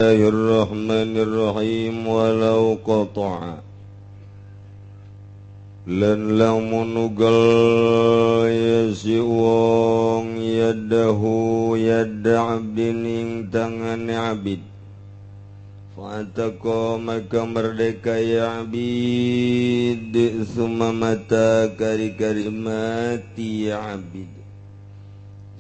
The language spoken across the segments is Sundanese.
Bismillahirrahmanirrahim. Walau qata'a lan lamun ugal ya si wong yadahu yada abdin ing tangane abid fa'ataqa maka merdeka ya abid summa mata kari-kari mati ya abid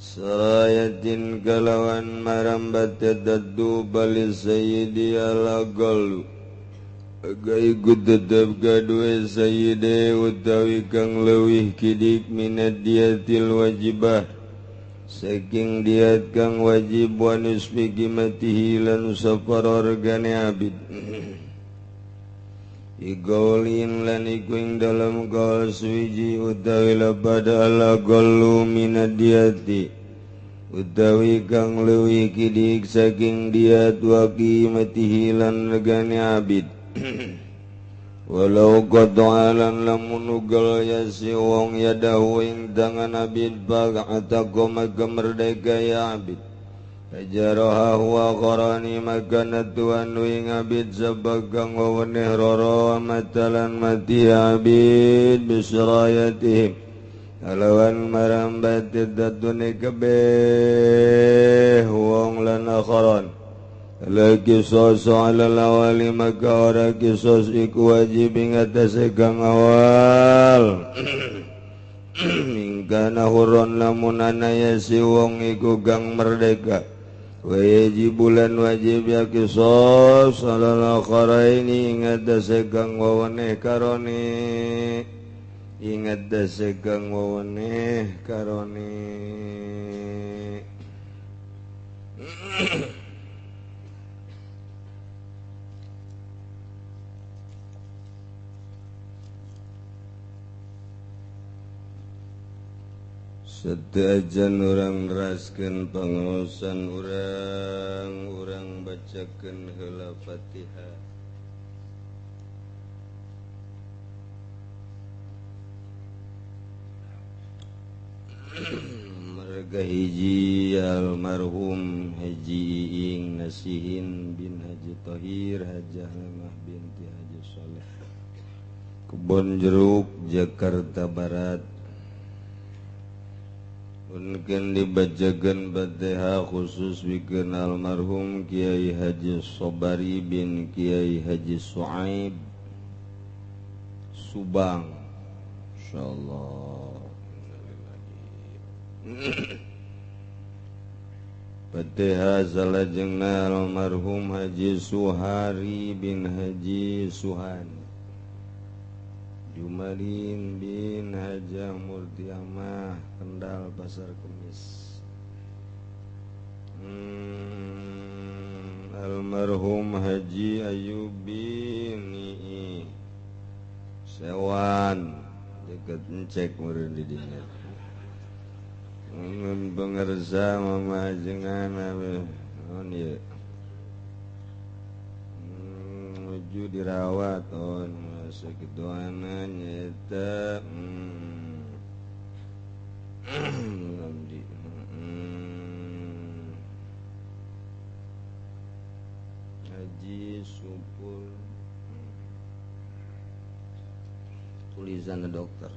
sarayatin kalawan marambat taddu bali sayyidi ala galu aga iku tetep kadue sayyide utawi kang leuwih kidik minad diatil wajibah saking diat kang wajib wa nisfi qimatihi lan safar regane abid igaulin lan iku ing dalem gaul suwiji utawi labada ala galu minad diati utawi kang leuwih kidik saking diat wa qimatihi lan regane abid walau qata'alan lamun ugal ya si wong yadahu ing tangan abid ba'ataqa maka merdeka ya abid fajaraha huwa qarani maka natuan ing abid sabagang weweneh roro matalan mati abid bisrayatihim alawan marambat dadune kabeh wong lan akharon la kisos ala awali maka ora kisos iku wajib ing atase kang awal mingkana hurron lamun ana ya si wong iku kang merdeka wajibulan wajib ya kisos ala akharaini ing atase kang weweneh karone ing atase kang weweneh karone. Sedajan urang neraskeun pangaosan urang, urang bacakeun heula Fatihah. Marga hiji almarhum Haji Iing Nasihin bin Haji Tohir Hajah Lemah binti Haji Soleh, Kebon Jeruk, Jakarta Barat. Mungkin dibacakan Fatihah khusus bikin almarhum Kiai Haji Sobari bin Kiai Haji Suaib Subang. Insyaallah. Fatihah salajengna almarhum Haji Suhari bin Haji Suhani Jumalin bin Haja Murtiamah, Kendal, Pasar Kemis. Almarhum Haji Ayub bin Nii Sewan, deket encek meureun di dinya. Mun pangersa mama ajengan naon ieu? Nuju dirawat on sakitu-ana nyaeta Haji Supur, tulisan dokter.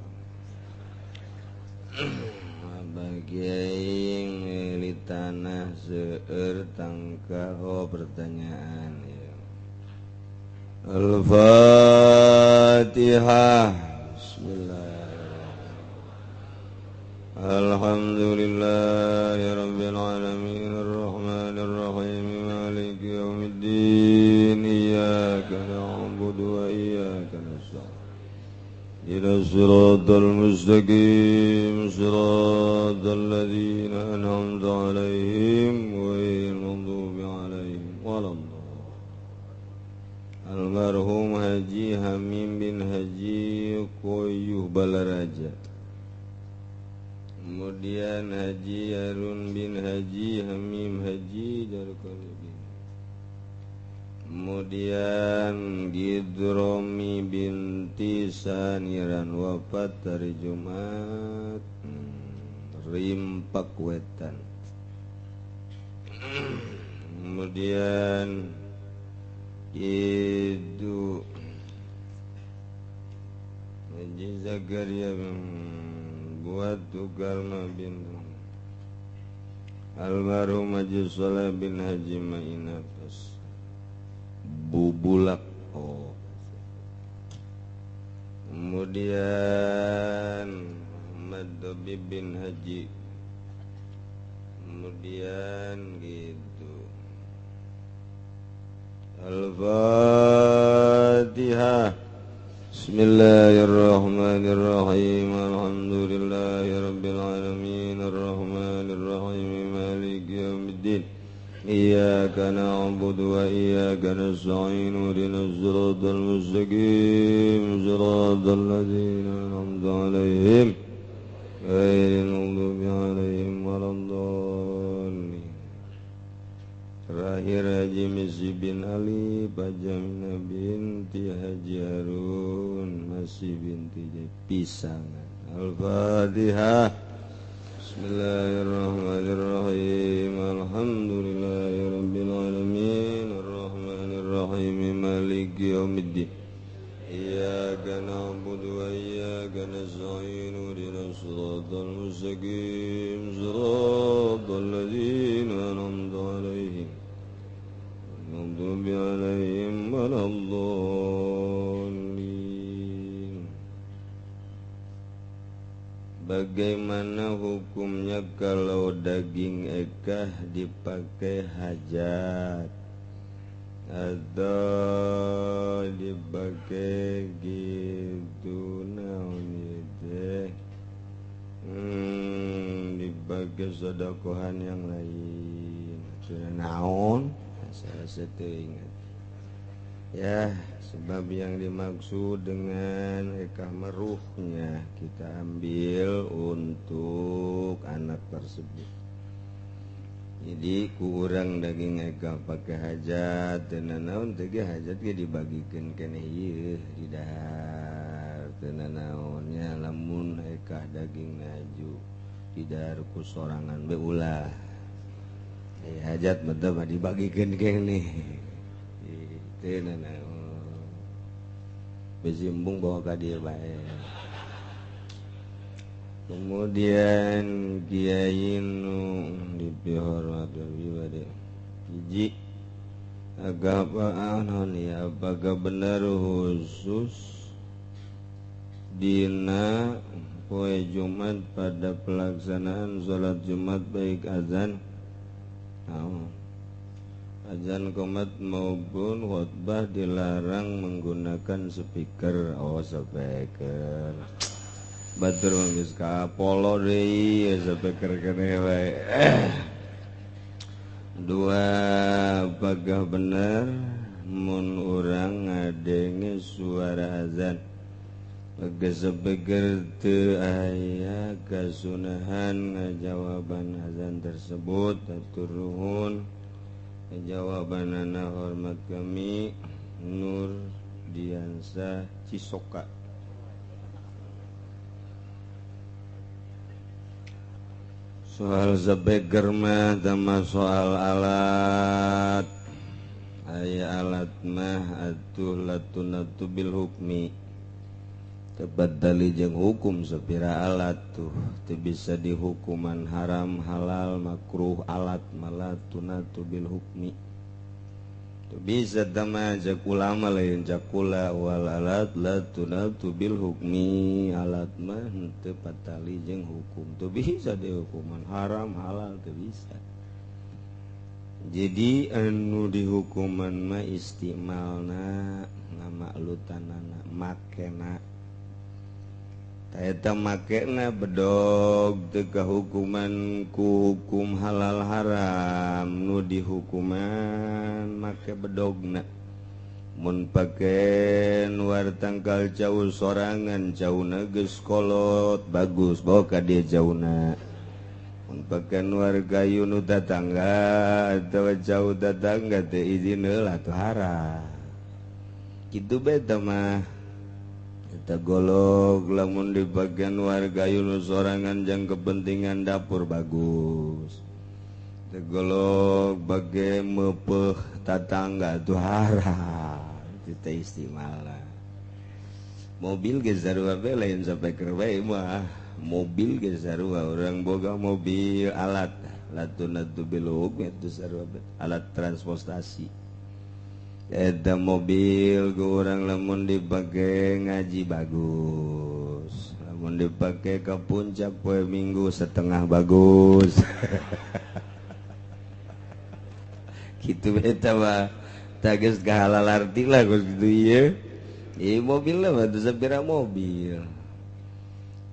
Bagian milik tanah seueur tangka. Oh, pertanyaan ya. Al-Fatihah. Bismillahirrahmanirrahim. Alhamdulillahi rabbil alamin arrahmanir rahim maliki yaumiddin iyyaka na'budu wa iyyaka nasta'in ihdinas siratal mustaqim siratal ladzina an'amta 'alaihim ghairil maghdubi 'alaihim waladdallin. Almarhum Haji Hamim bin Haji Koyuh Balaraja. Kemudian Haji Harun bin Haji Hamim Haji Darqalibin. Kemudian Gidromi binti Saniran wafat hari Jumat, Rimpak Wetan. Kemudian itu Haji Zakaria buat Tukarma bin almarhum Haji Soleh bin Haji Ma'inafas Bubulak. Oh. Kemudian Muhammad Dobib bin Haji. Kemudian gitu. Al-Fatihah. Bismillahirrahmanirrahim. Alhamdulillahirabbil alamin arrahmanirrahim maliki yaumiddin. Iyyaka na'budu wa iyyaka nasta'in ihdinas siratal mustaqim siratal ladzina an'amta 'alaihim ghairil maghdubi 'alaihim waladdallin. Terakhir Haji Misi bin Ali Pajamina binti Haji Harun Masih binti Pisangan. Al-Fatihah. Bismillahirrahmanirrahim. Alhamdulillahirabbil alamin arrahmanirrahim maliki yaumiddin. Iyyaka na'budu wa iyyaka nasta'in ihdinas siratal mustaqim siratal ladzina an'amta 'alaihim ghairil maghdubi 'alaihim waladdallin. Bagaimana hukumnya kalau daging ekah dipakai hajat atau dipakai gitu naon teh dipakai sodakohan yang lain sudah naon saya ingat ya, sebab yang dimaksud dengan ekah meruhnya kita ambil untuk anak tersebut. Jadi kurang daging ekah pakai hajat teu naon teh ge hajat ge dibagikeun keneh ieu di dahar teu naonnya lamun ekah daging naju di dahar ku sorangan be ulah. Hajat mah teh dibagikeun keneh. Teu naon. Besimbung bawa ka dieu bae. Kemudian kiai nu dipihormati bade hiji agama naon ya, apakah benar khusus dina poe Jumat pada pelaksanaan sholat Jumat baik azan azan qomat maupun khutbah dilarang menggunakan speaker? Oh, speaker batur geus kapolo deui speaker keneh wae. Dua, apakah benar mun urang ngadenge suara azan geus speaker teu aya kasunahan ngajawaban azan tersebut? Atur nuhun jawabanana, hormat kami Nur Diansa Cisoka. Soal speaker mah sama soal alat, aya alat mah atuh latunatu bil hukmi tebadali jeung hukum sapira alat tuh teu bisa dihukuman haram halal makruh alat malatunatu bil hukmi teu bisa tama cek ulama lain cakula wal alat latunatu bil hukmi alat mah teu patali jeung hukum teu bisa dihukuman haram halal teu bisa. Jadi anu dihukuman mah istimalna ngamaklutanana makena eta makena bedog teu kahukuman ku hukum halal haram nu dihukuman make bedogna. Mun pake nuar tangkal jauh sorangan jauna geus kolot bagus bawa ka dieu jauna. Mun pake nuar kayu nu tatangga atawa jauh tatangga teu izin heula atuh haram. Kitu bae teh mah. Eta golog lamun di bagian warga yunu sorangan jang kepentingan dapur bagus. Golok bagai mepeh tatangga tuh haram kita istimewa. Mobil ge sarua bae lain sapeker bae mah. Mobil ge sarua urang boga mobil alat latuna tu belok itu sarua alat transportasi. Eta mobil ge urang lamun dipake ngaji bagus, lamun dipake ke puncak poe Minggu setengah bagus. Gitu beta mah tages kahalal arti lah kos gitu ieu. Ieu mobil lah mah teu sapira mobil.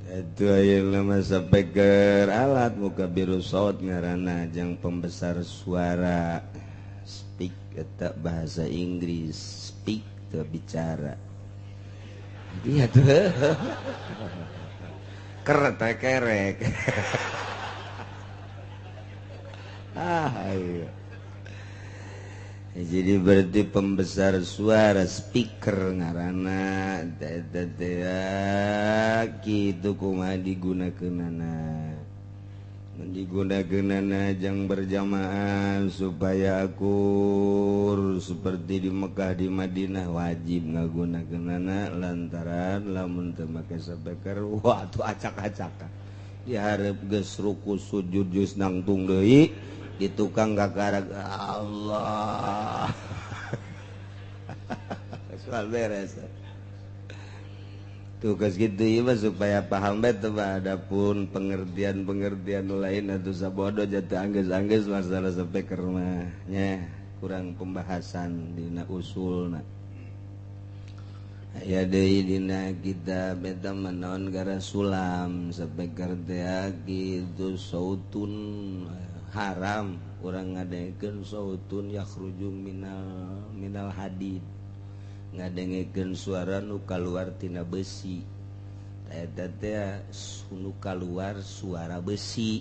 Itu ayeuna mah sapeker alat muka biru saut ngaranna jang pembesar suara. Speak eta bahasa Inggris, speak teu bicara. Iya tuh. Keret kerek. Ah iya. Jadi berarti pembesar suara speaker ngaranna eta teh kitu kumaha digunakeunana. Digunakeunana jang berjamaah supaya akur seperti di Mekah di Madinah wajib ngagunakeunana lantaran lamun teu make speaker wah tuh acak-acakan. Dihareup geus ruku sujud geus nangtung deui di tukang kakarag Allah. Soal beres. Tugas gitu ieu mah supaya paham bae teh adapun pengertian-pengertian lain atuh sabodo jatuh anggeus-anggeus masalah speaker mah nya kurang pembahasan dina usulna. Aya deui dina kitab eta manaon gara sulam speaker teh kitu sautun haram urang ngadengekeun sautun yakhruju minal hadid ngadengekeun suara nu kaluar tina besi. Eta teh nu kaluar suara besi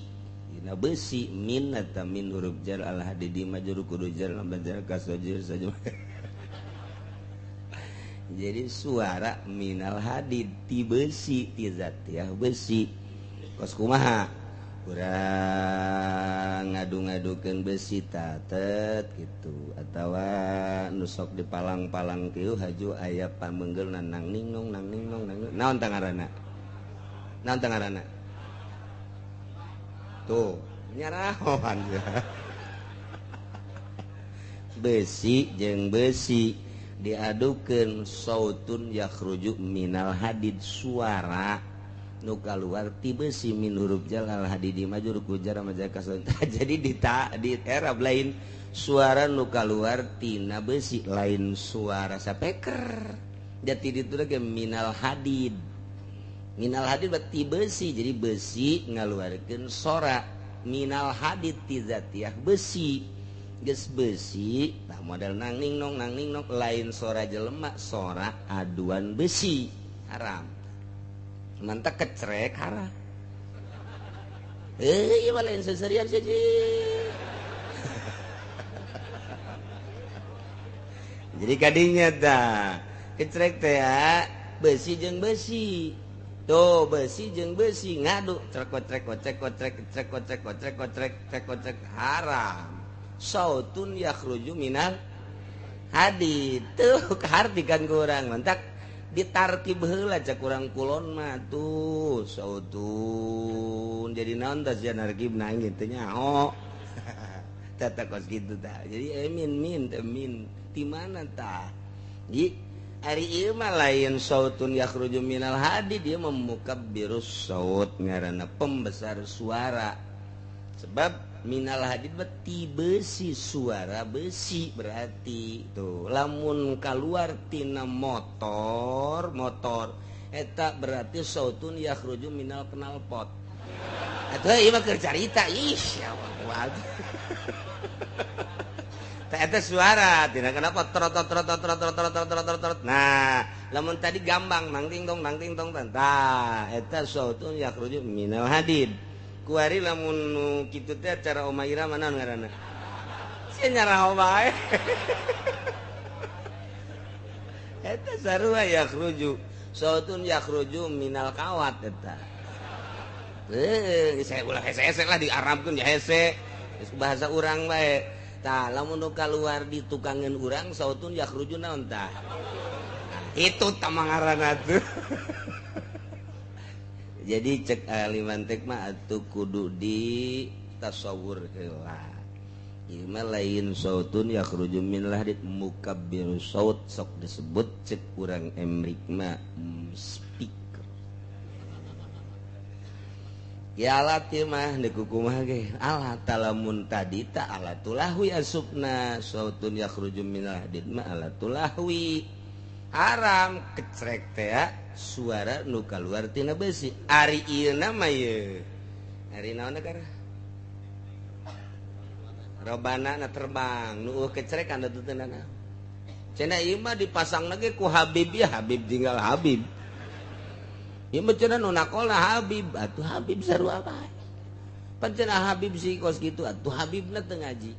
dina besi min eta min huruf jar al hadidi majrur kudu jar lambat jar kasajir saja. Jadi suara minal hadid ti besi ti zatiah besi kos kumaha kurang ngadu-ngadukeun besi tatet gitu atawa nu sok dipalang-palang kieu haju aya pamenggeul nang ning nong nang ning nong nang naon tah ngaranna naon tah ngaranna tuh nyarahoan besi jeung besi diadukeun sautun yakhruju minal hadid suara nu kaluar ti besi min huruf jalal hadidi majrur ku jar majrur kasra. Jadi di Arab lain suara nu kaluar tina besi lain suara sapeker. Jadi ditu lagi minal hadid. Minal hadid berarti besi. Jadi besi ngaluarkeun sora minal hadid ti zatiah besi. Geus besi tah model nang ning nong nang ning nong lain sora jelema sora aduan besi haram. Mantap kecrek haram. Ieu mah lain seserian saja. Jadi kadinya tah kecrek teh besi jeung besi. Tuh besi jeung besi ngadu trek trek trek trek trek trek trek trek trek trek haram. Sautun yakhruju minal hadid. Tuh kahartikan kurang mantak ditarkib heula cak urang kulon mah tuh sautun jadi naon tah sia narkibna kitu nyaho. Tata kos kitu tah. Jadi min min teh min ti mana tah? Ji ari ieu mah lain sautun yakhruju minal hadid dia memukabbirus saut ngaranna pembesar suara. Sebab minal hadid beti besi suara besi berarti tuh lamun kaluar tina motor eta berarti sautun yakhruju minal knalpot. Atuh ieu mah keur carita ih ya Allah. Tah eta suara tina kenapa trot trot trot trot trot trot trot trot. Nah, lamun tadi gambang nang ting tong tah eta sautun yakhruju minal hadid. Kuari lamun nu kitu teh acara Oma Ira mana ngaranna? Sia nyaraho bae. Eta sarua yakhruju sautun yakhruju minal kawat eta. Saya ulah hese-hese lah diarabkeun ya hese. Geus bahasa urang bae. Tah lamun nu kaluar di tukangan urang sautun yakhruju naon tah? Itu tamangaranna tuh. Jadi cek ahli mantik mah atuh kudu di tasawur heula. Ieu mah lain sautun yakhruju min lahdid mukabbiru saut sok disebut cek urang emrik mah speaker. Ya alat ieu mah deuk kumaha ge alat talamun tadi ta alatul lahwi asupna sautun yakhruju min lahdid mah alatul lahwi. Haram kecrek teh suara nu kaluar tina besi. Ari ieu mah ieu. Ari naon karena robana na terbang nu kecrek anda teu naon. Cenah ieu mah dipasang lagi ku Habib ya Habib tinggal Habib. Ieu mah cenah nu nakolna Habib atuh Habib sarua bae. Pan cenah Habib si kos kitu atuh Habibna teu ngaji.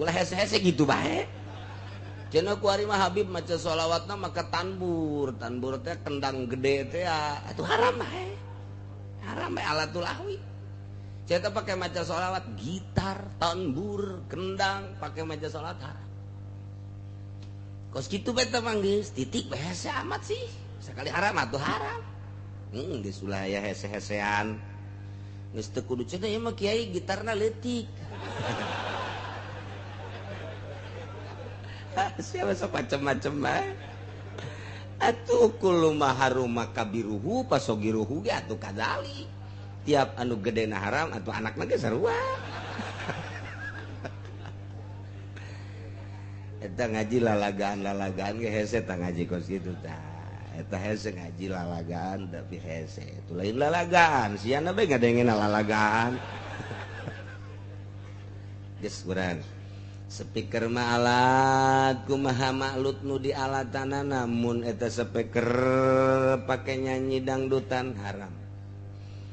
Ulah hese-hese kitu bae. Cenah ku ari mah Habib maca sholawatna maka tanbur, tanbur teh kendang gede teh atuh haram bae. Haram bae alatul ahwi. Cenah pakai maca sholawat gitar, tanbur, kendang pakai maca sholawat haram. Kos kitu bae teh mah geus titik bae hese amat sih. Sekali haram atuh haram. Geus ulah aya hese-hesean. Geus teu kudu cenah ieu mah kiai gitarna leutik. Siapa sok macem-macem mah. Atuh kullu ma haruma kabiruhu pasogiruhu ge atuh kadzali. Tiap anu gedena haram atuh anakna ge sarua. Eta ngaji lalagaan-lalagaan ge hese tah ngaji kos kitu tah. Eta hese ngaji lalagaan tapi hese. Itu lain lalagaan, siana bae ngadengena lalagaan. Geus urang. Speaker mah alat kumaha maklut nu di alatana namun eta speaker pake nyanyi dangdutan haram.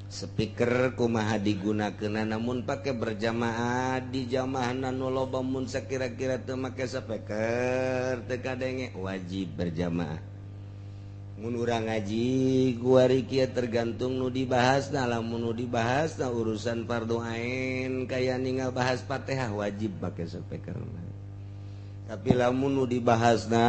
Speaker kumaha digunakeun namun pake berjamaah di jamaahna nu loba mun sakira-kira teu make speaker teu kadenge wajib berjamaah. Mun urang ngaji kuari kieu tergantung nu dibahasna lamun nu dibahasna urusan fardu ain kaya ningal bahas Fatihah wajib pake speaker. Tapi lamun nu dibahasna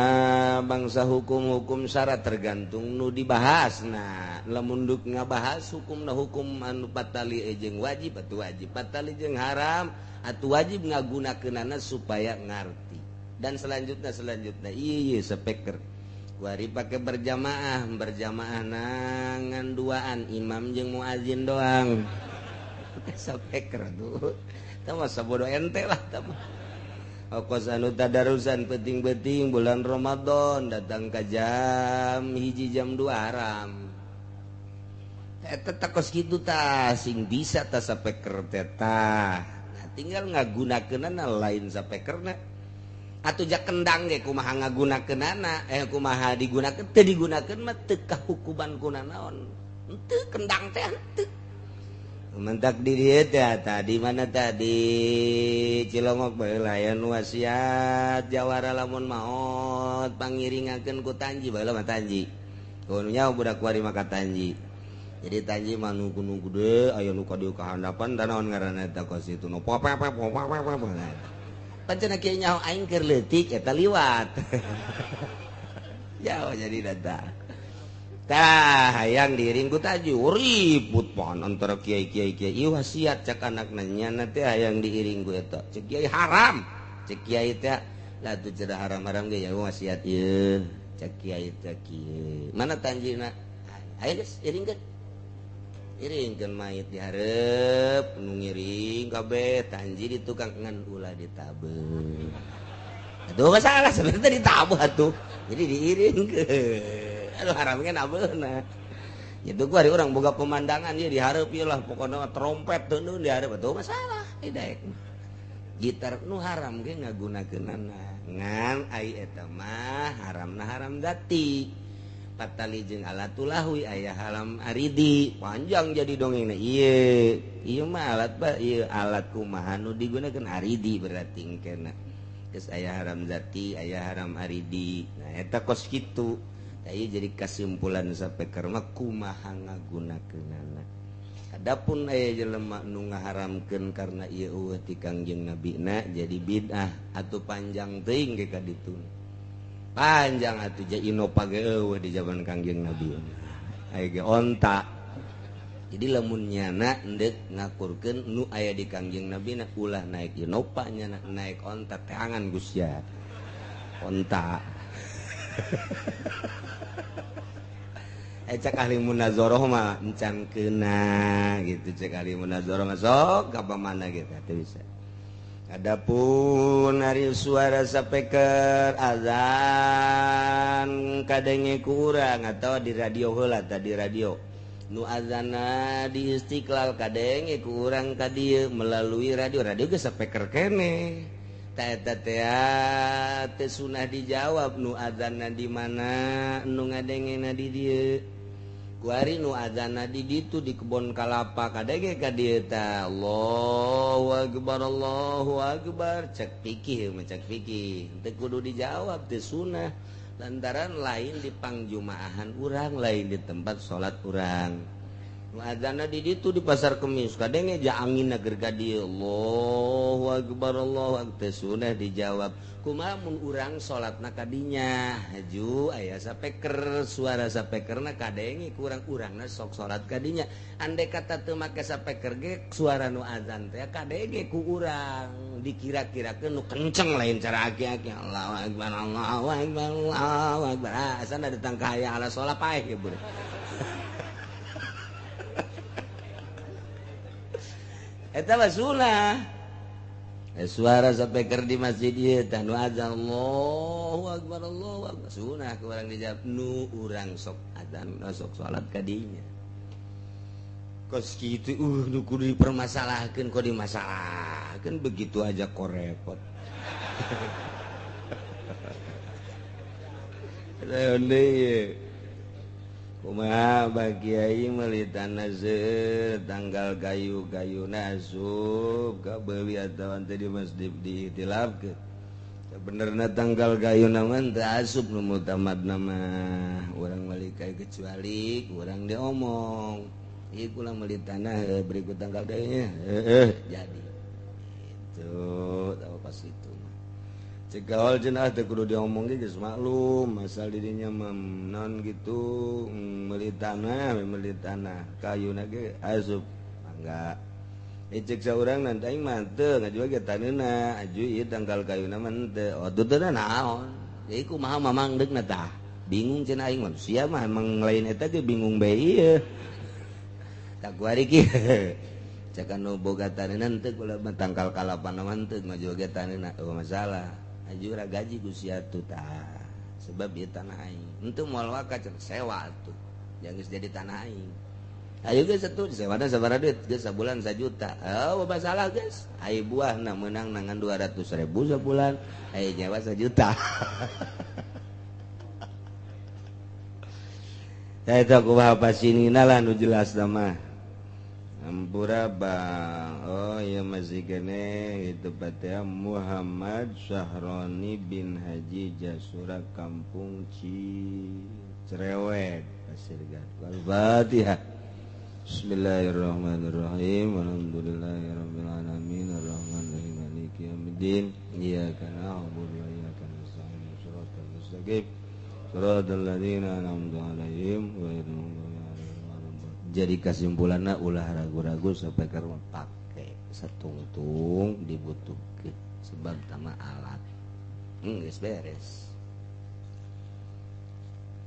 bangsa hukum-hukum syarat tergantung nu dibahasna. Lamun duk ngabahas hukumna hukum anu patali jeung wajib atuh wajib, patali jeung haram atuh wajib ngagunakeunana supaya ngarti. Dan selanjutnya ieu speaker. Wari pakai berjamaah, berjamaah nangan duaan imam jeung muazin doang. Speaker tuh. Tah mah sabodo ente lah tah mah. Kos anu tadarusan penting-penting bulan Ramadan datang ke jam 1 jam 2 haram. Eta tah kos kitu tah sing bisa tah speaker teh tah. Nah, tinggal ngagunakeunana lain speakerna. Atuh jak kendang ge kumaha ngagunakeunana, kumaha digunakeun teu digunakeun mah teu kahukuman kuna naon. Henteu kendang teh henteu. Mentak di dieu teh tadi mana tadi Cilongok baheula aya nu wasiat jawara lamun maot pangiringakeun ku Tanji baheula mah Tanji. Kudu nya budak kuari mah ka Tanji. Jadi Tanji mah nu gunung gede aya nu ka dieu ka handapan da naon ngaranna eta kos itu nu popepep popepep. Pancen kieu nyaho aing keur leutik eta liwat. Jauh jadi data. Tah hayang diiring ku Tanji ribut pan antara kiai-kiai kiai ieu wasiat cek anakna nyana teh hayang diiring ku eta. Cek kiai haram. Cek kiai teh lah tuh cenah haram-haram ge ya wasiat ieu. Cek kiai teh kieu. Mana Tanjina? Ayo geus iringkeun. Iringkeun mayit dihareup nu ngiring kabeh Tanji di tukang ngan ulah ditabeun. Atuh masalah sebenarnya ditabuh atuh. Jadi diiringkeun. Aduh haramnya nabeuna. Itu gua hari orang boga pemandangan dia dihareup ieu lah pokona trompet teu dihareup atuh masalah daek. Gitar nu haram ge ngagunakeunana. Ngan ai eta mah haramna haram dati. Patali jeung alatul lahwi aya haram aridi panjang jadi dongengna ieu. Ieu mah alat ba ieu alat kumaha nu digunakeun aridi berarti engkena. Geus aya haram zati, aya haram aridi. Nah eta kos kitu. Tah ieu jadi kasimpulan sapeker mah kumaha ngagunakeunana. Adapun aya jelema nu ngaharamkeun karena ieu eueuh ti Kangjeng Nabina jadi bid'ah atuh panjang teuing ge ka ditu. Panjang atuh ja Innova ge eueuh di zaman Kangjeng Nabi. Aya ge onta. Jadi lamun nyana endek ngakurkeun nu aya di Kangjeng Nabi na ulah naik Innova nyana naik onta teangan Gusya. Onta. Cek ahli munazoroh mah encan kena gitu, cek ahli munazoroh mah sok apa mana gitu teu bisa. Adapun ari suara speaker azan kadenge ku urang atau di radio heula tadi radio nu azana di Istiqlal kadenge ku urang ka dieu melalui radio, radio geus speaker keneh. Ta eta teh teu sunah dijawab nu azanna di mana nu ngadengena di dieu. Kuari nu azanna di ditu di kebon kalapa kadenge ka dieu tah Allahu akbar Allahu akbar cek pikir mah cek pikir teu kudu dijawab teu sunah lantaran lain di pangjumaahan urang lain di tempat salat urang. Nu azanna di ditu di pasar Kemis kadenge ja anginna keur ka dieu Allahu akbar Allahu akbar teu sunah dijawab. Kumaha mun urang salatna kadinya haju aya sapeker suara sapekerna kadenge kurang urangna sok salat kadinya andai kata teu make sapeker ge suara nu azan teh kadenge ku urang dikira-kirakeun nu kenceng lain cara aki-aki Allahu akbar Allahu akbar Allahu akbar asana datang ka aya ala salat paeh ge beureum. Eta mah sunah. Suara speaker di masjid ieu tah nu azan Allahu akbar Allahu akbar sunah ku urang dijawab nu urang sok azan sok salat ka dinya. Kos kitu nu kudu dipermasalahkeun kok dimasalahkeun begitu aja kok repot. Deui kumaha Bah Kiai meuli tanah tanggal gayu-gayuna asup ka beuli atawa teh di masjid diikhtilafkeun. Sabenerna tanggal gayuna mah teu asup nu mutamadna mah urang meuli kayu kecuali urang diomong. Ieu kula meuli tanah berikut tanggal gayunya heueuh jadi. Itu tahu pas itu. Cegawal cenah teu kudu diomong ge geus maklum asal dirinya mah non gitu meuli tanah kayuna ge asup mangga cek saurang nanti aing mah teu ngajual ge taneuna aju ieu tanggal kayuna mah teu oh teu naon jadi kumaha mamang deukna tah bingung cenah aing manusia mah emang lain eta ge bingung bae ieu tak kuari kieu cek anu boga taneuna teu kula mah tanggal kalapana mah teu ngajual ge taneuna oh masalah ajura gaji ku sia tuh tah sebab ieu tanah aing henteu moal waka cenah sewa atuh yang geus jadi tanah aing ayo geus atuh disewana sabaraha duit geus sabulan 1 juta oh masalah geus ai buahna meunang nangan 200.000 sabulan ai nyewa 1 juta. Tah eta kumaha pasinina lah nu jelas mah Ampura bang, oh iya masih kene itu patea Muhammad Syahroni bin Haji Jasura Kampung Cerewet Pasir Gadung. Al-Fatihah. Bismillahirrahmanirrahim. Alhamdulillahirabbil alamin arrahmanirrahim maliki yaumiddin. Iyyaka na'budu wa iyyaka nasta'in. Shiratal mustaqim. Shiratal ladzina an'amta 'alaihim ghairil maghdubi. Jadi kesimpulannya ulah ragu-ragu sampai karena pakai setungtung dibutuhkan sebab tama alat geus beres.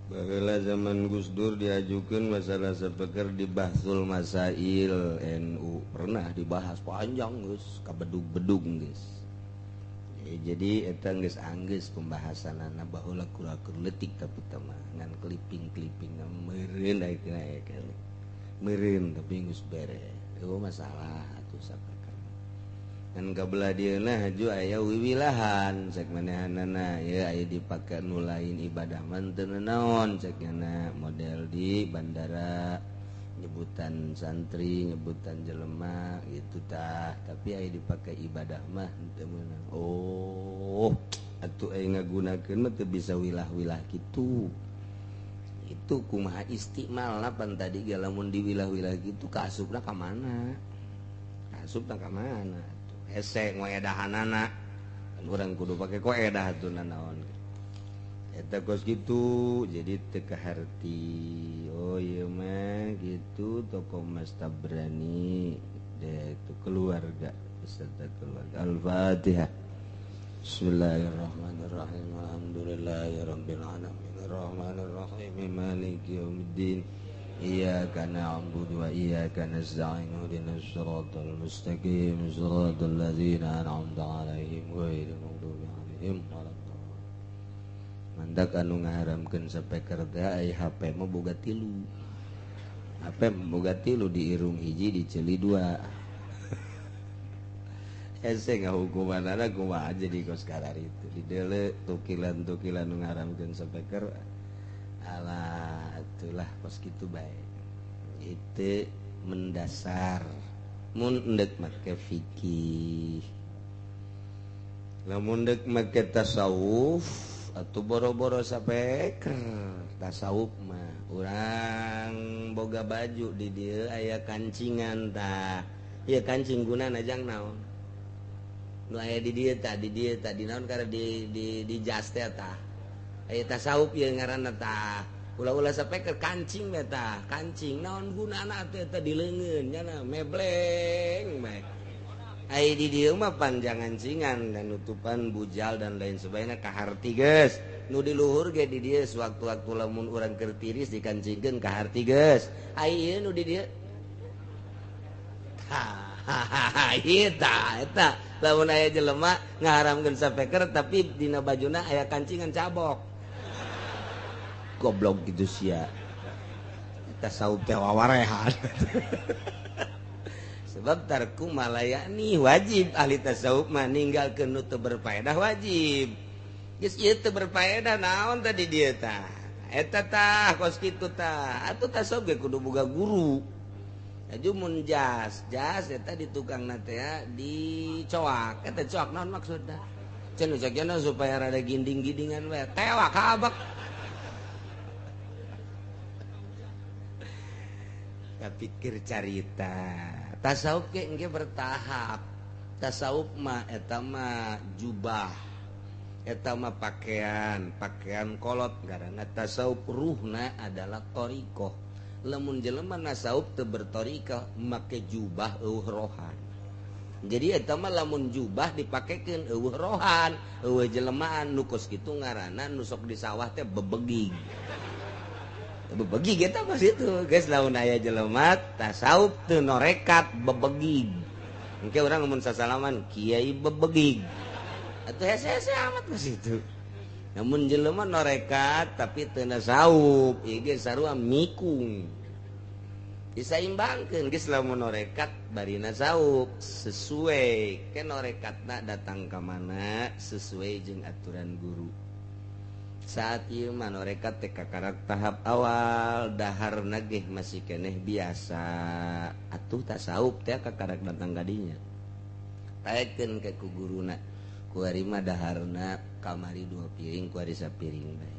Baheula zaman Gus Dur diajukeun masalah sapeker di Bahsul Masail NU pernah dibahas panjang geus kabedug-bedug geus. Jadi eta geus anggeus pembahasanana baheula kurakur leutik tapi teh mah ngan kliping-kliping meureun naik-naik meureun tapi geus beres. Eueuh masalah atuh sapeker. Ngan kabelah dieuna haju aya wiwilahan cek manehanana ieu aya dipake nu lain ibadah mah teu naon cek nya model di bandara nyebutan santri nyebutan jelema gitu tah tapi aya dipake ibadah mah teu meunang. Oh atuh aya ngagunakeun mah teu bisa wilah-wilah kitu. Itu kumaha istimal pan tadi ge lamun diwilah-wilah gitu kaasupna ka mana? Kaasupna ka mana? Hese ngoedahanana. Kan urang kudu pake koedah atuh nanaon. Eta kos gitu jadi teu kaharti. Oh ieu mah gitu tokoh Mas Tabrani deh itu keluarga beserta keluarga. Al-Fatihah. Bismillahirrahmanirrahim. Alhamdulillahirabbil alamin. Arrahmanirrahim. Maliki yaumiddin. Iyyaka na'budu wa iyyaka nasta'in. Ihdinas siratal mustaqim. Siratal ladzina an'amta 'alaihim ghairil maghdubi 'alaihim waladdallin. Mandak anu ngaharamkeun sapeker teh ai HP mah boga tilu. HP boga tilu di irung hiji di ceuli dua. Hese ngahukumanana kumaha jadi kos kararitu. Didele tukilan-tukilan nu ngaharamkeun sapeker. Alah itulah kos kitu bae. Itu mendasar mun endek make fikih. Lamun endek make tasawuf atau boro-boro sapeker tasawuf mah urang boga baju di dieu aya kancingan tah. Ieu kancing gunana jang naon? Nu aya di dieu tah, di dieu tah, di naon karena di jas teh tah. Aya tasawuf ieu ngaranna tah. Ulah-ulah sapeker kancing we tah, kancing naon gunana atuh eta di leungeun nya mebleng bae. Ai di dieu mah panjangan-cingan dan nutupan bujal dan lain sebagainya kaharti geus. Nu di luhur ge di dieu sewaktu-waktu lamun urang keur tiris dikancingkeun kaharti geus. Ai ieu nu di dieu. Tah, ieu tah eta lamun aya jelema ngaharamkeun sapeker tapi dina bajuna aya kancingan cabok. Goblok gitu sia. Tasawuf teh wawarehan. Sebab tarku malayani wajib ahli tasawuf mah ninggalkeun nu teu berfaedah wajib. Geus ieu teu berfaedah naon tadi dieu tah. Eta tah kos kitu tah. Atuh tasawuf ge kudu boga guru. Aju mun jas, jas eta di tukangna teh dicoak. Eta coak naon maksudna? Cenah cakna supaya rada ginding-gindingan we. Tewak kabak. Kapikir carita. Tasawuf ge engke bertahap. Tasawuf mah eta mah jubah, eta mah pakaian, pakaian kolot karena tasawuf ruhna adalah thariqah. Lamun jelema nasawuf teu berthariqah make jubah eueuh rohan. Jadi eta mah lamun jubah dipakekeun eueuh rohan, eueuh jelemaan nu kos kitu ngaranna nu sok di sawah teh bebegig. Bebegig eta mah situ guys, lamun aya jelema tasawuf teu norekat bebegig. Engke urang mun sasalaman kiai bebegig. Atuh hese-hese amat ka situ. Namun jelema norekat tapi teu nasawuf, ieu ge sarua mikung. Disaimbangkeun geus lamun norekat bari nasawuf sesuai ke norekatna datang ka mana sesuai jeung aturan guru. Saat ieu mah norekat teh kakarak tahap awal daharna ge masih keneh biasa atuh tasawuf teh kakarak datang ka dinya. Taekeun ke ku guruna kuari mah daharna kamari 2 piring kuari sapiring bae.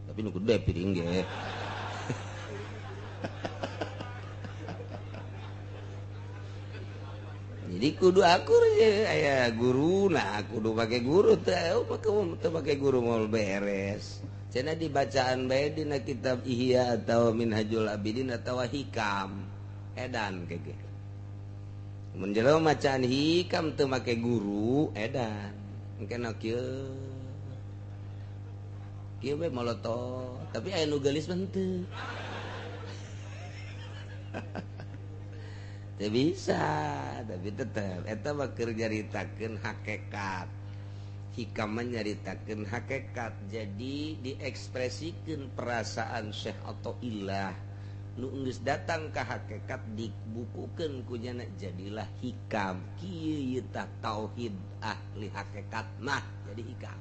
Tapi nu gede piring ge. Jadi kudu akur je aya guru nah kudu pake guru teh teu pake guru moal beres. Cenah dibacaan bae dina kitab Ihya atau Minhajul Abidin atau Hikam. Edan kege. Mun jelema macaan hikam teu make guru edan. Engke na kieu. Kieu we molotot, tapi aya nu geulis mah henteu. Teu bisa, tapi tetep eta mah keur nyaritakeun hakikat. Hikam mah nyaritakeun hakikat. Jadi diekspresikeun perasaan Syekh Athaillah nu geus datang ka hakikat dibukukeun ku nyana jadilah hikam. Kieu ieu tah tauhid ahli hakikat mah jadi hikam.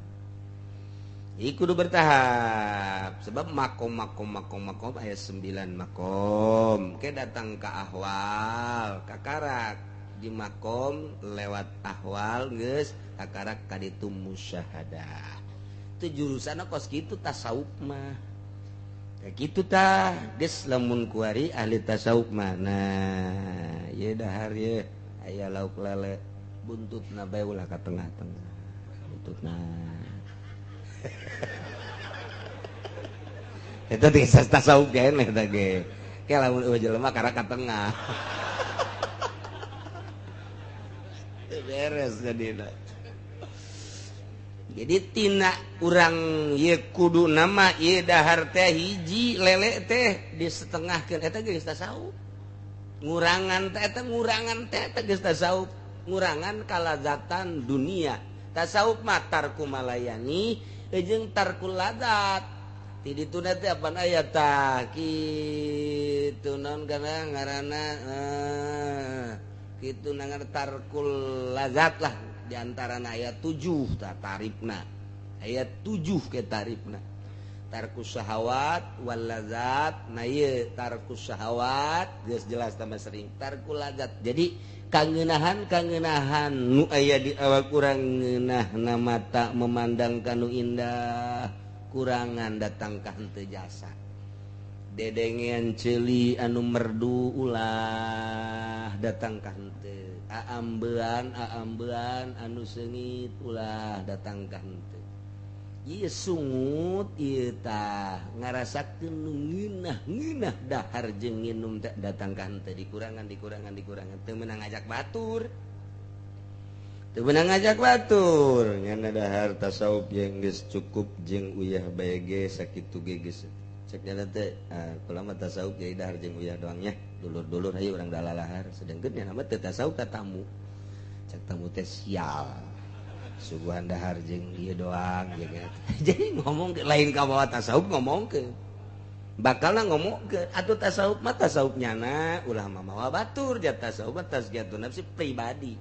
Jadi kudu bertahap sebab makom makom makom makom aya 9 makom. Ke datang ke ahwal kakarak di makom lewat ahwal geus kakarak ka ditu musyahadah. Itu jurusanna kos kitu tasawuf mah. Kitu tah geus lamun kuari ahli tasawuf mah. Nah, ieu dahar ieu aya lauk lele buntutna bae ulah ka tengah-tengah. Buntutna. Eta teh tasawuf keneh eta ge. Ke lamun eueuh jelema karek ka tengah. Beres jadina. Jadi tina urang ye kudu nama ye dahar teh hiji lele teh disetengahkeun eta geus tasawuf. Ngurangan teh eta ngurangan teh eta geus tasawuf, ngurangan kalazatan dunia. Tasawuf mah tarku malayani jeung tarkul ladzat. Ti dituna teh apaan aya tah kitu naon kana ngaranna kitu nangar tarkul ladzat lah. Di antara ayat 7 ta tarifna ayat 7 ke tarifna tarkus syahwat wal ladzat. Nah ieu tarkus syahwat geus jelas tambah sering tarkul ladzat. Jadi kangenahan-kangenahan nu aya di awak urang ngeunahna mata memandang kanu indah kurangan datang ka henteu jasa dedengean ceuli anu merdu ulah datang ka henteu aambean aambean anu seungit ulah datang ka henteu. Ieu sungut ieu tah ngarasakeun nu ngeunah-ngeunah dahar jeung nginum teh datang ka henteu dikurangan dikurangan dikurangan teu meunang ngajak batur. Teu meunang ngajak batur ngan dahar tasawuf jeung geus cukup jeung uyah bae ge sakitu ge geus. Cek nya teh kula mah tasawuf jadi dahar jeung uyah doang nya. Dulur-dulur hayu urang dalalahar sedengkeun nya mah teu tasawuf ka tamu. Cek tamu teh sial. Suguhan dahar jeung ieu doang jeung eta. Jadi ngomong lain ka bawa tasawuf ngomongkeun. Bakalna ngomongkeun atuh tasawuf mah tasawuf nyana ulah mah mawa batur ja tasawuf mah tazkiyatun nafsi pribadi.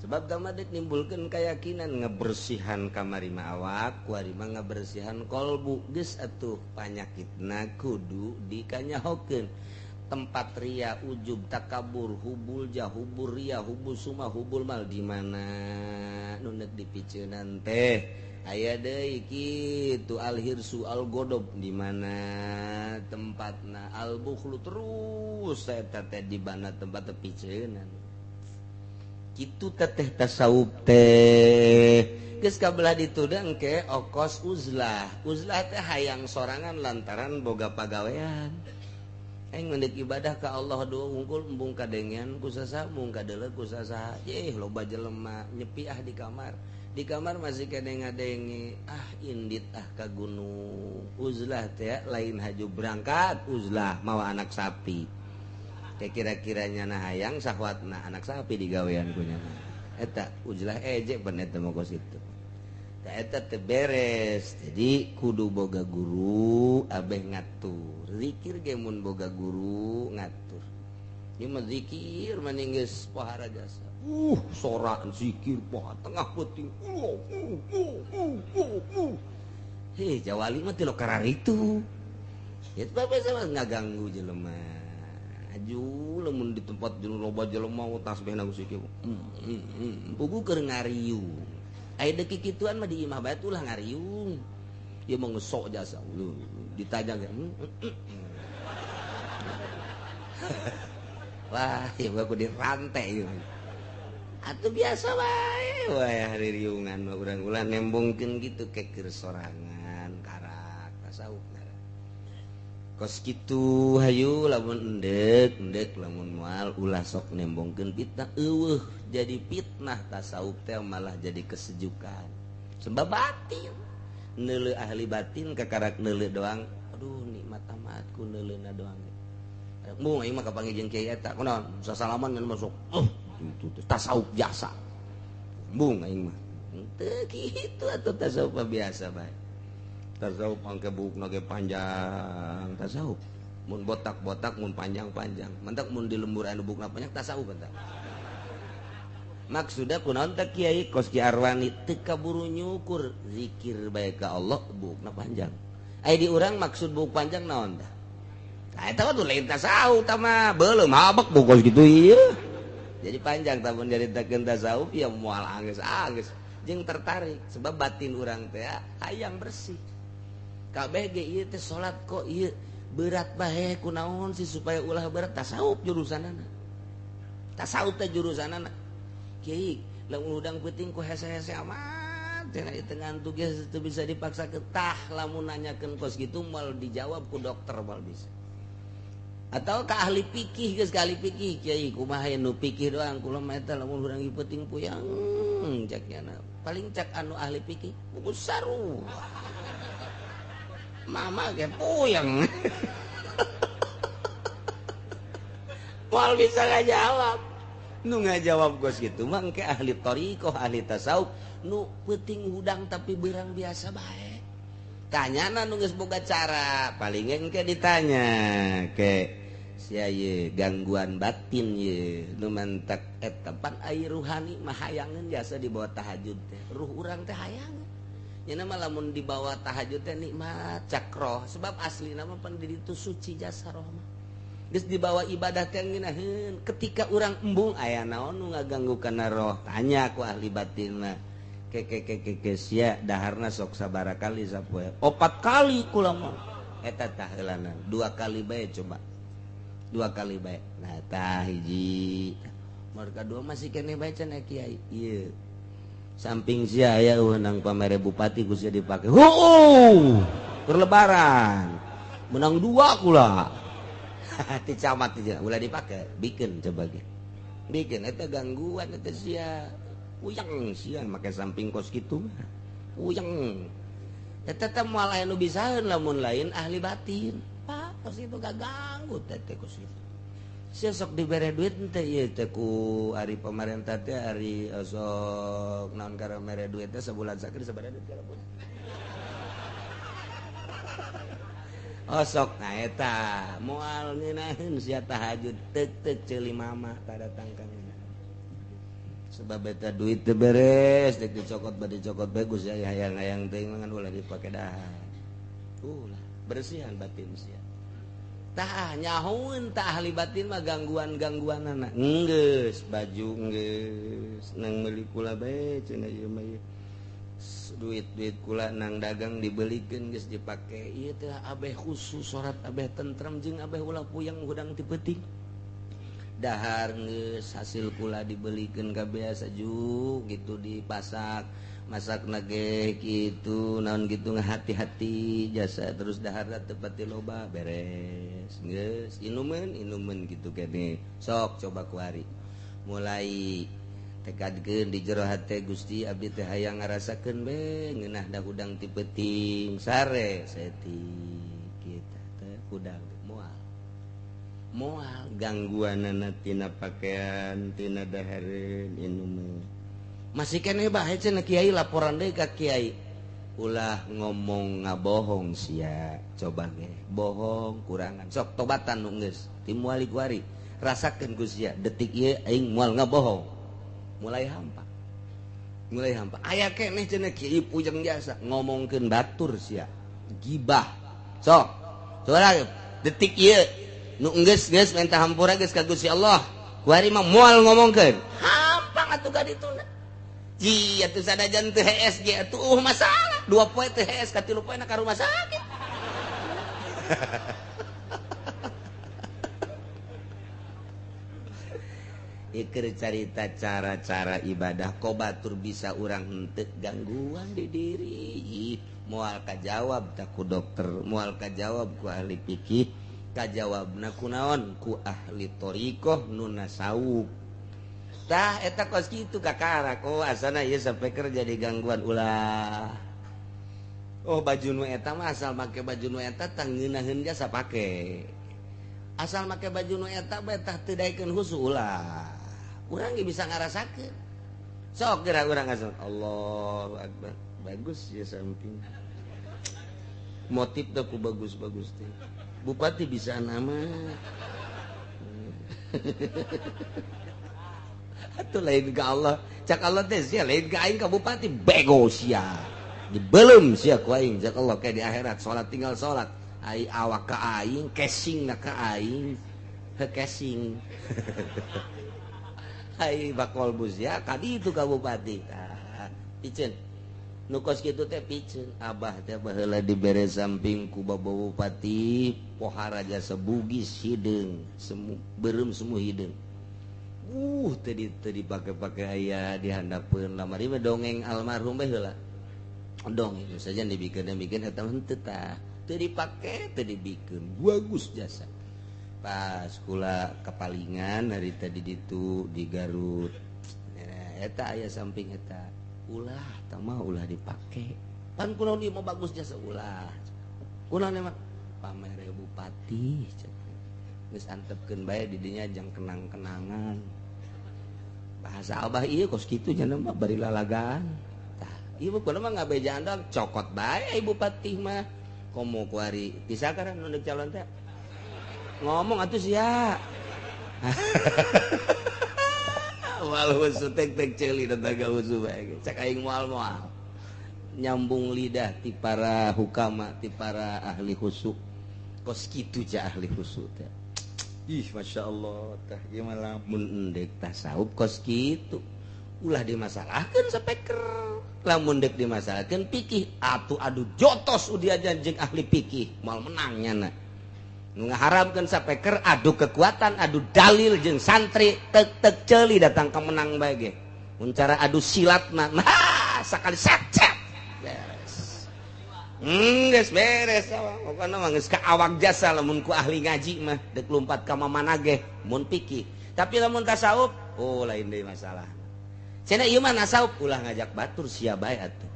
Sebab tah mah deuk nimbulkeun keyakinan ngebersihan kamari mah awak, kuari mah ngebersihan kolbu geus atuh panyakitna kudu dikanyahokeun. Tempat ria, ujub, takabur, hubul jah, hubur ria, hubul suma, hubul mal di mana nu neuk dipiceunan teh aya deui kitu alhirsu algodob di mana tempatna albukhlu terus eta teh di mana tempat piceunan kitu teteh tasawuf teh geus kabelah ditu engke okos uzlah. Uzlah teh hayang sorangan lantaran boga pagawean. Aing mendek ibadah ka Allah doa unggul embung kadengean ku sasaha embung kadeuleu ku sasaha. Yeh loba jelema nyepi ah di kamar. Di kamar masih kene ngadenge ah indit ah ka gunung. Uzlah teh lain haju berangkat uzlah mawa anak sapi. Kayak kira-kira nyana hayang sahwatna anak sapi digawean ku nyana. Eta uzlah ejek ben eta mah kos kitu. Tah eta teh beres. Jadi kudu boga guru abeh ngatur. Zikir ge mun boga guru ngatur. Ieu mah zikir mending geus pohara jasa. Sorak zikir poha tengah peuting. Heh jawali mah ti lo kararitu. Ya bapak sama ngaganggu jelema. Aju lamun di tempat loba jelema tasbihna ku zikir. Pugu keur ngariung. Aya deuk kikituan mah di imah bae ulah ngariung. Ieu mah ngesok jasa. Ditajang ya. Wah, ieu mah kudu dirantai ieu. Atuh biasa wae wae hari riungan mah urang ulah nembongkeun kitu keker sorangan karak tasawuf. Kos kitu hayu lamun endek endek lamun moal ulah sok nembongkeun fitnah eueuh jadi fitnah tasawuf teh malah jadi kesejukan. Sebab batin neuleuh ahli batin kakarak neuleuh doang aduh nikmat amat ku neuleuna doang. Mung aing mah kapanggih jeung kiai eta kunaon sasalaman ngan masuk itu tasawuf jasa. Mung aing mah teu kitu atuh tasawuf biasa bae. Tasawuf angke buukna ge panjang tasawuf mun botak-botak mun panjang-panjang mentak mun di lembur anu buukna panjang tasawuf eta. Maksudna kunaon teh kiai kos Ki Arwani teu kaburu nyukur zikir bae ka Allah buukna panjang. Aya di urang maksud buuk panjang naon tah? Tah eta mah tuh lain tasawuf tah mah beuleum habek buuk kos kitu ieu. Jadi panjang tah mun nyaritakeun tasawuf ya moal anggeus-anggeus jeung tertarik sebab batin urang teh hayang bersih. Kabeh ge ieu teh salat kok ieu berat bae kunaon sih supaya ulah berat tasawuf jurusanana. Tasawuf teh jurusanana. Kiai lamun hudang peuting ku hese-hese amat cenah ieu teh ngantuk ge teu bisa dipaksa tah lamun nanyakeun kos kitu moal dijawab ku dokter moal bisa. Atau ka ahli fikih geus ka ahli fikih kiai kumaha nu fikih doang kula mah eta lamun hudang peuting puyang cak nyana. Paling cak anu ahli fikih buku saru. Mama ge puyeng. Moal bisa ngajawab. Nu ngajawab geus kitu mah engke ahli thariqah, ahli tasawuf nu peuting hudang tapi beurang biasa bae. Tanyana nu geus boga cara, paling engke ditanya ke sia ye gangguan batin ye nu mantak eta pan ai ruhani mah hayangeun jasa dibawa tahajud teh. Ruh urang teh hayangeun. Nya mah lamun dibawa tahajud teh nikmat cakroh sebab aslina mah pan di ditu suci jasa roh mah. Geus dibawa ibadah teh ngeunaheun ketika urang embung aya naon nu ngaganggu kana roh tanya ku ahli batin mah. Ke ke ke ke ke sia daharna sok sabaraha kali sapoe? 4 kali kula mah. Eta tah heulana 2 kali bae coba. 2 kali bae. Nah tah hiji. Mereka dua masih keneh bae cenah kiai. Ieu. Samping sia aya nang pamere bupati ku sia dipake. Heueuh. Keur lebaran. Menang 2 kula. Ti camat ti ulah dipake, bikin coba ge. Bikin eta gangguan eta sia. Puyeng sia make samping kos kitu mah. Puyeng. Eta teh moal aya nu bisaeun lamun lain ahli batin. Pak, kos itu ganggu teh kos itu. Sia sok dibere duit teh ieu teh ku ari pamarentah teh ari sok naon karena mere duit teh sabulan sakali sabaraha duit kana bulan. Oh sok nah eta moal ngeunaheun sia tahajud teuk-teuk ceuli mama tadatang ka ngeunah. Sebab eta duit teu beres dek dicokot bade dicokot bagus ya hayang-hayang teuing ngan ulah dipake dahar. Ulah bersihan batin sia. Tah nyahoeun tah ahli batin mah gangguan-gangguanana. Enggeus baju enggeus nang meuli kula bae cenah ieu mah ieu. Duit-duit kula nang dagang dibelikeun geus dipake. Ieu teh abeh khusus salat abeh tentrem jeung abeh ulah puyeng hudang ti peuting. Dahar geus hasil kula dibelikeun ka biasa ju gitu dipasak. Masak nage gitu naon gitu ngahati-hati jasa terus dahar tepati loba beres geus inumeun inumeun gitu kene sok coba kuari mulai tekadkeun di jero hate Gusti abdi teh hayang ngarasakeun be ngeunah da hudang ti peuting sare saeutik kita teh hudang moal moal gangguanana tina pakaian tina dahareun inumeun masih keneh bae cenah kiai laporan deui ka kiai ulah ngomong ngabohong sia coba ge bohong kurangan sok tobatan nu geus ti moal kuari rasakeun ku sia detik ieu aing moal ngabohong mulai hampa aya keneh cenah kiai pujeng jasa ngomongkeun batur sia gibah sok coba detik ieu nu geus geus minta hampura geus ka Gusti Allah kuari mah moal ngomongkeun hampang atuh ka dituna. Ji atuh sanajan teu hees ge atuh masalah 2 poe teu hees ka 3 poe na ka rumah sakit. Ieu carita cara-cara ibadah kobatur bisa urang henteu gangguan di diri. Moal kajawab tak ku dokter, moal kajawab ku ahli fikih, kajawabna ku naon ku ahli thariqah nu nasawuf. Tah eta kos kitu kakarak oh asana ieu sampai kerja di gangguan ulah. Oh baju nu eta mah asal make baju nu eta tah ngeunaheun jasa pake. Asal make baju nu eta bae tah teu daekeun khusu ulah. Urang ge bisa ngarasakeun. Sok geura urang asal Allahu akbar. Bagus ya samping. Motif teh ku bagus-bagus teh. Bupati bisa nama. Atuh lain ka Allah, cak Allah teh sia lain ka aing ka bupati bego sia. Dibelum sia ku aing cak Allah kayak di akhirat salat tinggal salat. Ai awak ka aing, casing na ka aing, he casing. Ai bakol bus ya ka ditu ka bupati. Tah, iceun. Nu kos kitu teh piceun abah teh baheula dibere samping ku Bapak Bupati pohara jasa Bugis hideung semu beureum semu hideung. Tadi dipake-pake aya di handapeun lamari mah dongeng almarhum bae heula. Dongeng saja dibikin-bikin eta henteu tah. Teu dipake teu dibikeun bagus jasa. Pas kula kepalingan hari tadi ditu di Garut. Eta aya samping eta. Ulah tah mah ulah dipake pan kunaon ieu mah bagus jasa ulah kunaon mah pamere bupati geus antepkeun bae di dinya jang kenang-kenangan bahasa abah ieu kos kitu nya mah bari lalagaan tah ieu mah mah ngabejaan doang cokot bae bupati mah komo kuari tisakaran nu deuk calon teh ngomong atuh sia wal husu tek tek ceuli tentang husu bae cek aing moal-moal nyambung lidah ti para hukama ti para ahli husu kos kitu ja ahli husu teh ih masyaallah tah ieu mah lamun endek tasawuf kos kitu ulah dimasalahkeun sapeker lamun dek dimasalahkeun pikih atuh adu jotos udiajan jeung ahli pikih moal menang nyana nu ngaharamkeun sapeker adu kekuatan adu dalil jeung santri tek tek ceuli datang ka menang bae ge mun cara adu silat mah sakali set set beres geus beres pokona mah geus ka awak jasa lamun ku ahli ngaji mah deuk lumpat ka mamana ge mun pikih tapi lamun tasawuf oh lain deui masalah cenah ieu mah nasawuf ulah ngajak batur sia bae atuh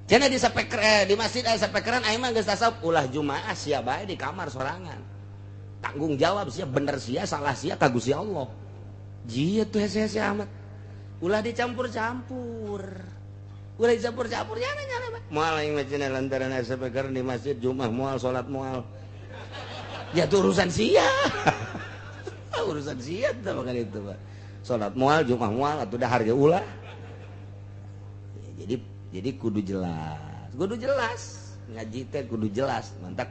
cenah di sapeker di masjid aya sapekeran aing mah geus tasawuf ulah jumaah sia bae di kamar sorangan tanggung jawab sia bener sia salah sia ka Gusti Allah jia tuh hese-hese amat ulah dicampur-campur ulah dicampur-campur nyana-nyana moal aing mah cenah lantaran aya sapekeran di masjid jumaah moal salat moal ya tuh urusan sia urusan sia tah bakal itu Pak salat moal jumaah moal atuh dahar ge ulah ya, jadi kudu jelas ngaji teh kudu jelas mantak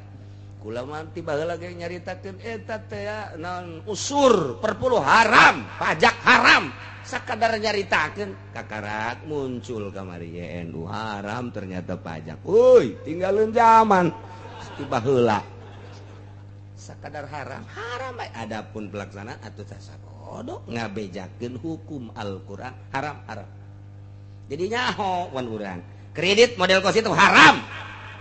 kula mah tiba heula ge nyaritakeun eta teh ya naon usur perpuluh haram pajak haram sakadar nyaritakeun kakarak muncul kamari NU haram ternyata pajak euy tinggalin zaman tiba heula sakadar haram haram bae adapun pelaksanaan atuh sasakodo ngabejakeun hukum Al-Qur'an haram haram jadi nyaho wan urang kredit model kos itu haram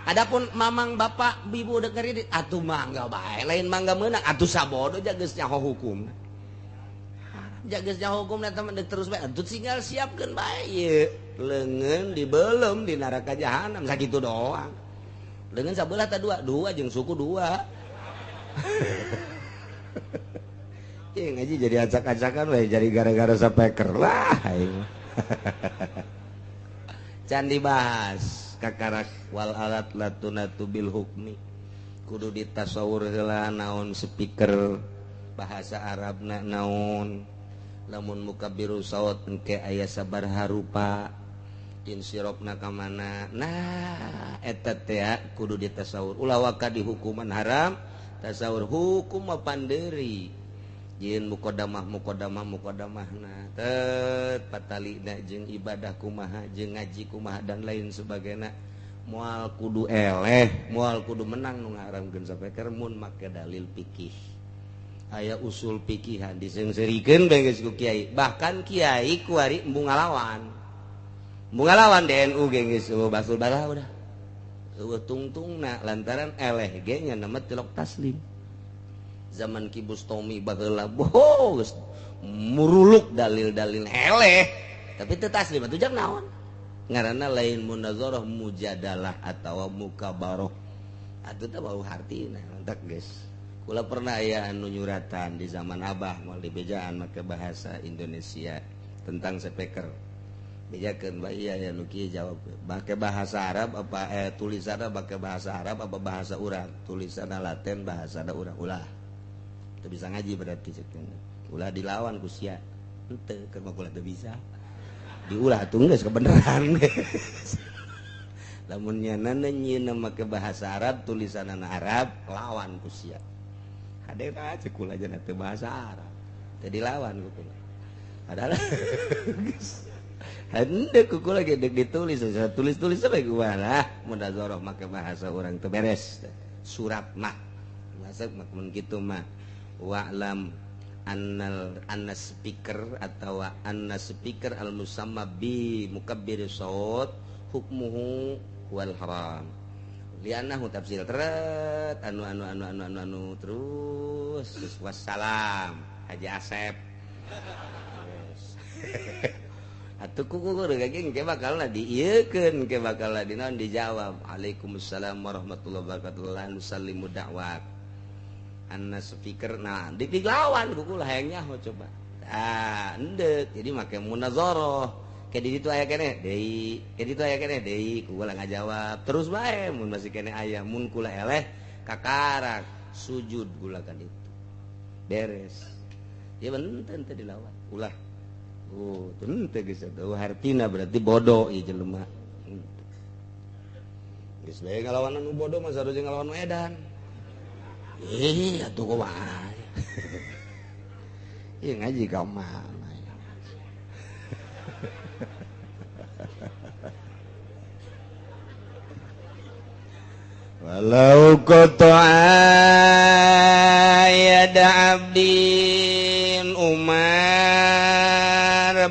adapun mamang bapak bibu udah kredit atuh mangga bae lain mangga meunang atuh sabodo geus nyaho hukum haram geus nyaho hukum eta mah terus bae atuh tinggal siapkeun bae ieu leungeun dibelem di neraka jahanam sakitu doang leungeun sabelah tah dua dua jeung suku dua ieu ngaji jadi acak-acakan we jadi gara-gara sapeker lah aing can dibahas kakarak wal alat latunatu bil hukmi kudu ditasawur heula naon speaker bahasa Arabna naon lamun mukabbiru saut engke aya sabaraha rupa insirofna ka mana nah eta teh kudu ditasawur ulah waka di hukuman haram tasawur hukum mah panderi jieun muqaddamah muqaddamah muqaddamahna tet patalina jeung ibadah kumaha jeung ngaji kumaha dan lain sebagainya moal kudu eleh moal kudu menang nu ngaharamkeun sapeker mun make dalil fikih aya usul fikihan diseungseurikeun bae geus ku kiai bahkan kiai kuari embung ngalawan DNU ge geus basul bara udah eueuh tungtungna lantaran eleh ge nya nama tilok taslim zaman Ki Bustomi baheula boh geus muruluk dalil-dalil eleh tapi teu taslim atuh jang naon ngaranna lain munazarah mujadalah atawa mukabaroh atuh teh bau hartina lantak geus kula pernah aya anu nyuratan di zaman abah moal dibejaan make bahasa Indonesia tentang speaker bejakeun bae ieu aya nu kieu jawab make bahasa Arab apa tulisanna make bahasa Arab apa bahasa urang tulisanna Latin bahasana urang ulah teu bisa ngaji berarti cek ulah dilawan ku sia henteu keur mah kula teu bisa diulah atuh geus kebeneran lamun nyana nyieunna make bahasa Arab tulisanna Arab lawan ku sia hade cek kula aja teu bahasa Arab teu dilawan ku kula padahal geus Henteu ku kula ge deuk ditulis, tulis-tulis sampai gua lah munazarah make bahasa urang teu beres. Surat mah masuk mah mun kitu mah wa'lam annal anna speaker atau anna speaker al musamma bi mukabbir saut hukmuhu wal haram. Li'annahu tafsir teret anu anu anu anu anu anu terus wassalam Haji Asep. Atuh kuku geuring ke bakal diieukeun ke bakal dinaon dijawab waalaikumsalam warahmatullahi wabarakatuh la nusallimu da'wat anna speaker nah dipiglawan kuku lah hayang nyaho coba ah endek jadi make munazarah ke di ditu aya keneh deui ke ditu aya keneh deui kula ngajawab terus bae mun masih keneh aya mun kula eleh kakarak sujud kula kan itu beres ya benten teh dilawan ulah. Oh, teu geus atuh hartina berarti bodoh ieu jelema. Geus bae ngalawan anu bodoh mah sarua jeung ngalawan edan. Ih, atuh kumaha. Ieu ngaji ka mana. Walau qata'a yada abdin Umar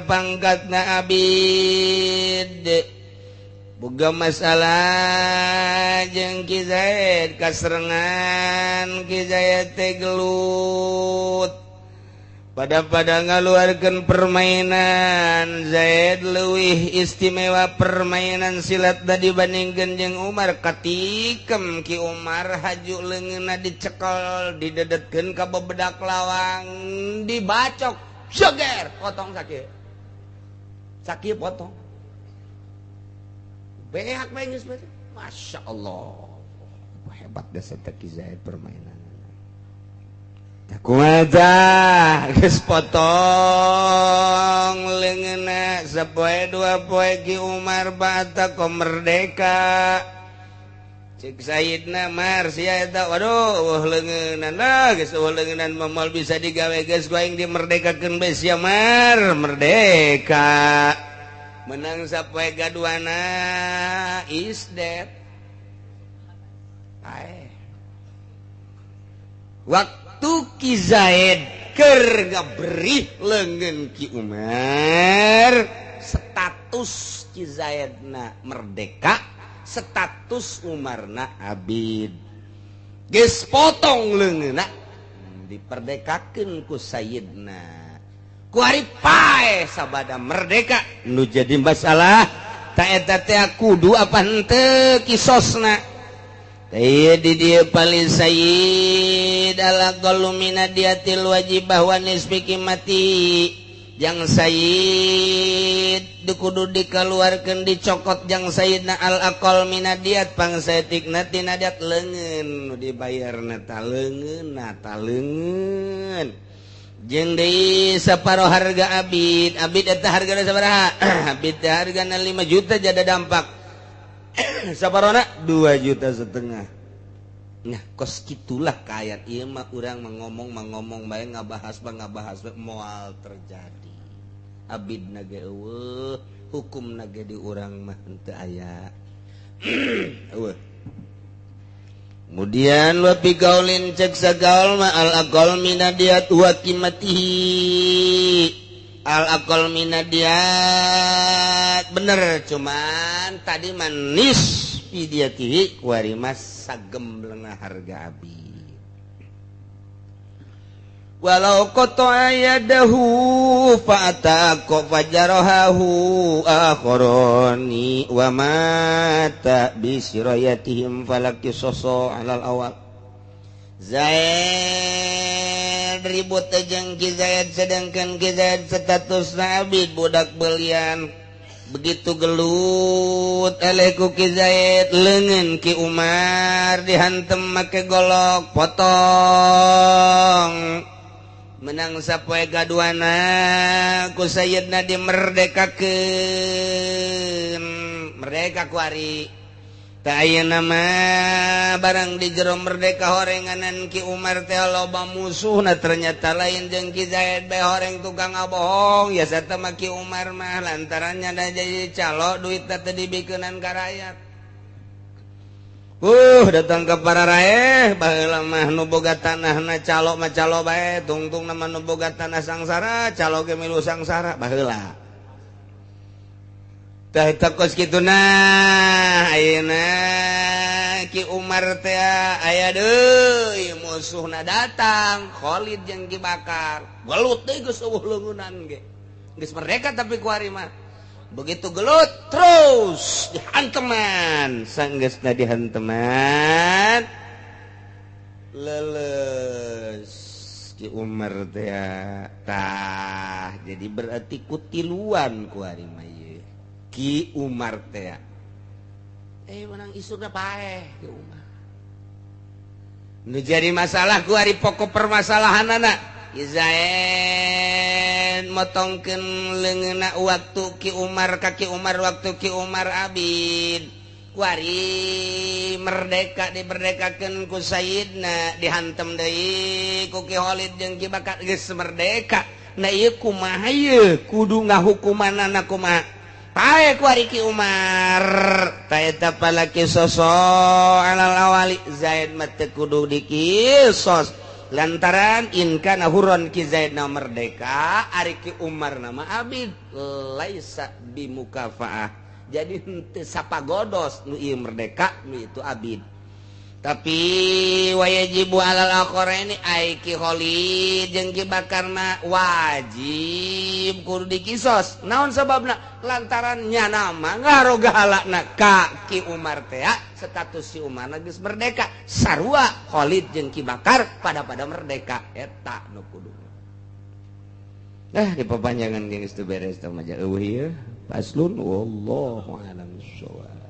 pangkatna abid boga masalah jeung Ki Zaid kaserengan Ki Zaid teh gelut pada-pada ngaluarkeun permainan Zaid leuwih istimewa permainan silat da dibandingkeun jeung Umar katikem Ki Umar haju leungeunna dicekel didedetkeun ka bebedak lawang dibacok seger potong sakit sakit potong beak bae geus Masya Allah hebat dasar Ki Zaid permainan. Kumaha geus potong leungeunna sapoe dua poe Ki Umar bata ko merdeka cek Sayyidna Mar sia eta waduh eueuh leungeunan lah geus eueuh leungeunan mah moal bisa digawe geus ku aing dimerdekakeun bae sia Mar merdeka menang sapoe gaduana is dead ae waktu Ki Zaid keur ngaberih leungeun Ki Umar status Ki Zaidna merdeka status Umarna abid geus potong leungeunna diperdekakeun ku Sayyidna ku ari pae sabada merdeka nu jadi masalah ta eta teh kudu apa henteu kisosna. Di dia paling sayyid ala qalumina diatil wajibah wa nisbi qimati jang sayyid kudu dikeluarkeun dicokot jang sayyidna al aqal minadiat pangsaeutikna tina diat leungeun nu dibayarna ta leungeun ta leungeun jeung deui saparo harga abid abid eta hargana sabaraha abid teh hargana 5 juta jada dampak saparona 2,5 juta. Nah kos kitulah kaayaan ieu mah urang mangomong bae ngabahas bae moal terjadi. Abidna ge eueuh, hukumna ge di urang mah henteu aya. Eueuh. Kemudian wa bi gaulin cek sagaul ma al aqal minadiat wa qimatihi. Al aqal minadiat bener cuman tadi manis pidiatihi warimas sagemblengna harga abid walau qata'a yadahu fa'ataqa fajarahu akharani wa mata bi sirayatihim falaki soso alal awal. Zaid ribut jeung Ki Zaid sedangkan Ki Zaid statusna abid budak belian begitu gelut eleh ku Ki Zaid leungeun Ki Umar dihantem make golok potong menang sapoe gaduana ku Sayyidna dimerdekakeun merdeka ku ari. Tah ayeuna mah barang di jero merdeka horenganan Ki Umar teh loba musuhna, ternyata lain jeung Ki Zaid bae horeng tukang ngabohong ya sarta mah Ki Umar mah lantarannya da jadi calo duit teh dibikeunan ka rakyat. Datang ke para raeh baheula mah nu boga tanahna calo mah calo bae, tungtung nama nu boga tanah sangsara calo ge milu sangsara baheula. Tah eta kos kitu nah ayeuna Ki Umar teh aya deui musuhna datang Khalid jeung Ki Bakar gelut deui geus eueuh leungunan ge geus merdeka tapi kuari mah begitu gelut terus dihanteman sanggeusna dihanteman leles Ki Umar teh tah jadi berarti kutiluan kuari mah ieu Ki Umar teh menang isukna paeh Ki Umar nu jadi masalah kuari pokok permasalahanana Zaid motongkeun leungeunna waktu Ki Umar ka Ki Umar waktu Ki Umar abid kuari merdeka diberdekakeun ku Sayyidna dihantem deui ku Ki Khalid jeung Ki Bakar geus merdeka. Nah ieu kumaha ieu kudu ngahukumanana kumaha pae kuari Ki Umar ta eta palaki soso alal awali Zaid mah teu kudu dikisos lantaran in kana huron Ki Zaid na merdeka ari Ki Umar nama abid laisa bimukafaah jadi henteu sapagodos nu ieu merdeka nu itu abid. Tapi wajibu alal akharaini ai Ki Khalid jeung Ki Bakar mah wajib kudu dikisos. Naon sababna? Lantaran nyana mah ngarogahalakna ka Ki Umar teh status si Umar geus merdeka sarua Khalid jeung Ki Bakar pada merdeka eta nu kudu. Nah di papanjangan geus teu beres teh mah eueuh ieu. Faslun wallahu a'lam bissawab.